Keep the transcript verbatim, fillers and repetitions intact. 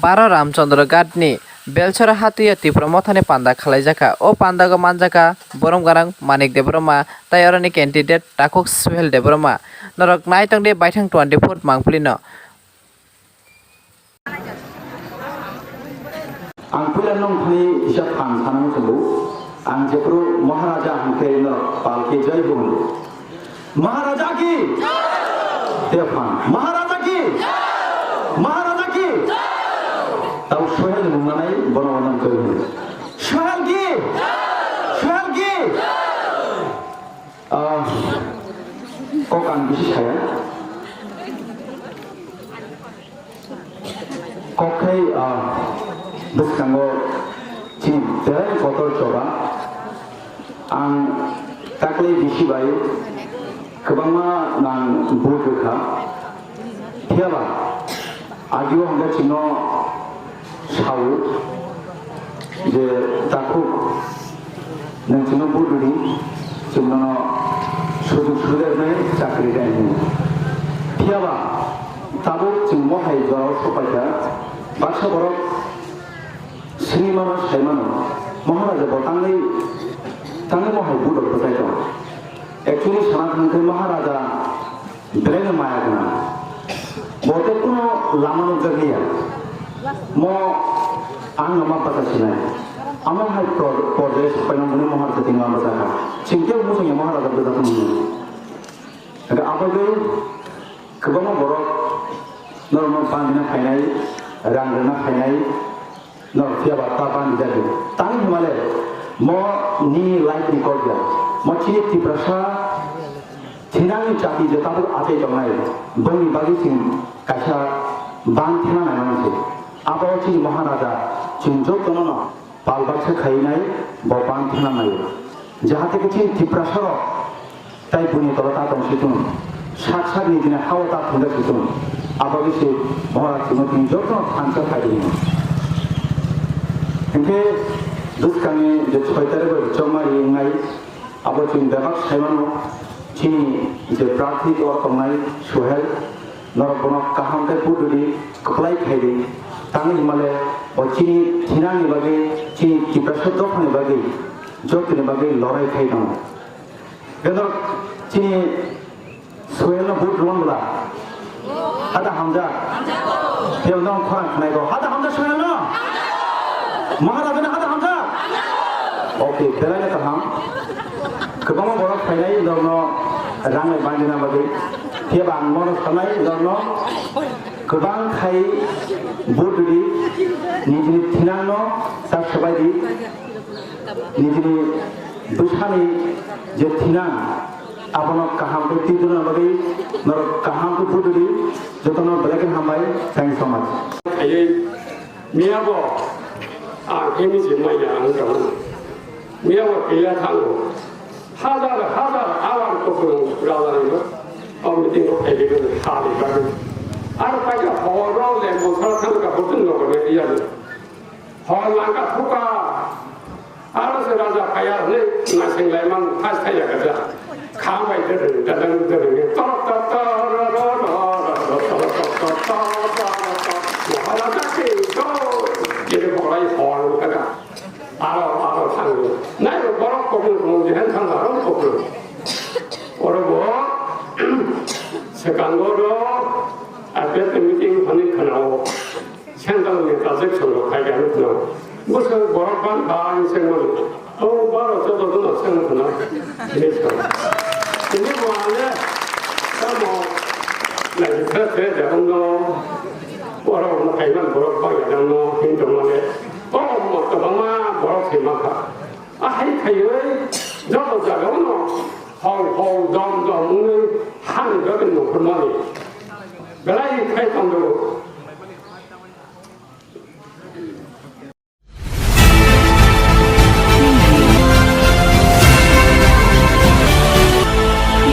Baro Ramchandra Ghatni Belsora Hatuya Tipra Mothani panda khalaijakha. O pandago manjakha Borom Gwnang Manik Debbarma tai oroni candidate Takhuk Suhel Debbarma. Norok naitongdi baithang twenty-four mangpilino. Ang puila nung thani kisa phan sana muchungo. Ang jephru Maharaja hwnkhe norok palki jai hwno. Maharaja ki? Tei phan. Maharaja ki? Maharaja ki? Tau Sohel ni mung nanai bono bono jai hwno. Sohel ki? Sohel ki? Ah, kok ang bisi saya. Kok khai, ah, bwskango chini belai kotor choba. Ang taklai bisi bai kwbangma nang vote rwkha. Phiyaba agio hwnkhe chino sao je, Takhuk, nwng chwngno vote rwdi, chwng nono sujug subida rwnai, chakri rwnai hwnwi. Phiyaba tabuk chwng mohai jorao sokpaikha, baksa borok sini mano, sai mano, Maharaja bo tangwi, tangwi mohai vote rok bwchai tongo. Actually sana thangkhe Maharaja Belai no maya gwnang. Bo tei kuno lama nukjakliya. Mo ang no ma bacha sinai. Amo hai por-, porjai sopaina muni Maharaja tini ma bacha kha. Chwng tei muchungya Maharaja bwjakma hwnwi. Hwnkhe abagwi kwbangma borok norokno bandina phainai, rang rwna phainai, Norok phiyaba ta bani jagwi. Tang himale mo ni life ni kok ya. Mo chini Tiprasa thinangni chati je tabuk achai tongnai. Bongni bagwi chwng kaisa bang thena naimani se. Abo chini Maharaja chwng jotono no pal baksa khainai bo bang thena naio. Jahate khe chini Tiprasa rok Tai buni tolo ta tong situng, sak sak ni dini hao ta thangja situng, abagwi se Maharaj Srimati joto thansa khai di. Hinkhe bwskangni je soi tarik bai chongmari wngnai, abo chwng bebak saimano, chini je prarthi o tongnai Suhel, norok bono kaham khe pududi kwplai khai di. Tangwi himale o chini thinangni bagwi, chini Tiprasa dophani bagwi, jotoni bagwi lorai khai tongo. Bedor chini Suhel no vote rwng bwla. Hada hamjak. Tei no khorang khnai go. Hada hamjak Suhel no. Maharaj no hada hamjak. Okay, belai no kaham. Kwbangma borok phainai norno rang bai bandina bagwi. Phiya ba ang bono sanai norno kwbang khai vote rwdi. Nijini thinang no ta swbai di. Nijini bwsani je thinang, abono kaham khe twi duna bagwi norok kaham khe buduri, jotono belai khe hambai, thanks so much. Ayui, miyabo, ang khe miji manya ang kamo. Miyabo kila thango. Hazar, hazar, awan kutung ralarino. O meeting ko khaidi ko khali bagwi. Ar paja horo le mosala thang ka butun no ko ne iya. Hor langka thuka. Aro se raja phaiya hwnwi naising laimang phai phaiya kaisa. Kha bai dereng, dereng, dereng, torok, torok, torok, torok, torok, torok, torok, torok, torok, torok, torok, torok. Maharaja ki joi. Jere bolai hor langka. Aro, aro thango. Nai ro borok kokno thang, jehen thang aro kokno. Oro bo, sekango ro, ape te meeting hani khanao. Central ni transaction rok khai khe ang khna. Bwswk borok ban kha ang sengmani. O baro joto jono sengma khna. Miss kha. Tini bo ang le tamo nai thre thre de ang no. Borok no khai man borok ba ya ang no hin tong mane. O mo to ma borok se ma kha. A hai khai oi joto jaga no. Hol hol dom dom wngwi han joto no khna. Belai khai tong do.